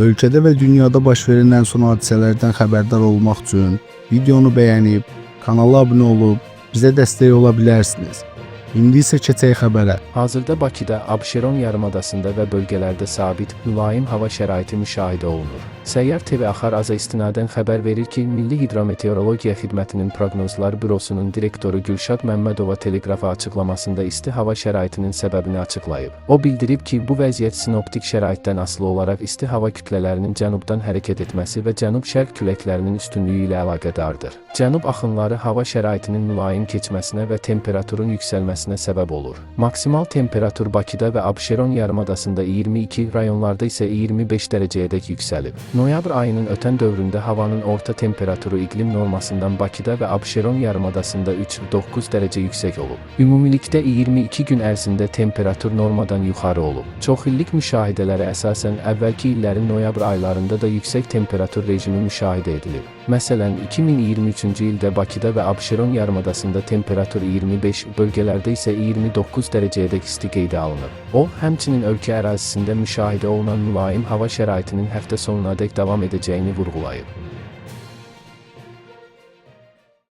Ölkədə və dünyada baş verən ən son hadisələrdən xəbərdar olmaq üçün videonu bəyənib, kanala abunə olub bizə dəstək ola bilərsiniz. İndi isə keçək xəbərə. Hazırda Bakıda, Abşeron yarımadasında və bölgələrdə sabit, mülayim hava şəraiti müşahidə olunur. Səyyar TV Axar AZA istinadən xəbər verir ki, Milli Hidrometeorologiya Xidmətinin Proqnozlar Bürosunun direktoru Gülşad Məmmədova Teleqrafa açıqlamasında isti hava şəraitinin səbəbini açıqlayıb. O bildirib ki, bu vəziyyət sinoptik şəraitdən asılı olaraq isti hava kütlələrinin cənubdan hərəkət etməsi və cənub-şərq küləklərinin üstünlüyü ilə əlaqədardır. Cənub axınları hava şəraitinin mülayim keçməsinə və temperaturun yüksəlməsinə səbəb olur. Maksimal temperatur Bakıda və Abşeron yarımadasında 22, rayonlarda isə 25 dərəcəyədək yüksəlib. Noyabr ayının ötən dövründə havanın orta temperaturu iqlim normasından Bakıda və Abşeron yarımadasında 3,9 dərəcə yüksək olub. Ümumilikdə 22 gün ərzində temperatur normadan yuxarı olub. Çoxillik müşahidələrə əsasən əvvəlki illərin noyabr aylarında da yüksək temperatur rejimi müşahidə edilib. Məsələn, 2023-cü ildə Bakıda və Abşeron yarımadasında temperatur 25, bölgələrdə isə 29 dərəcəyədək isti qeydə alınıb. O, həmçinin ölkə ərazisində müşahidə olunan mülayim hava şəraitinin həftə sonunadək davam edəcəyini vurğulayıb.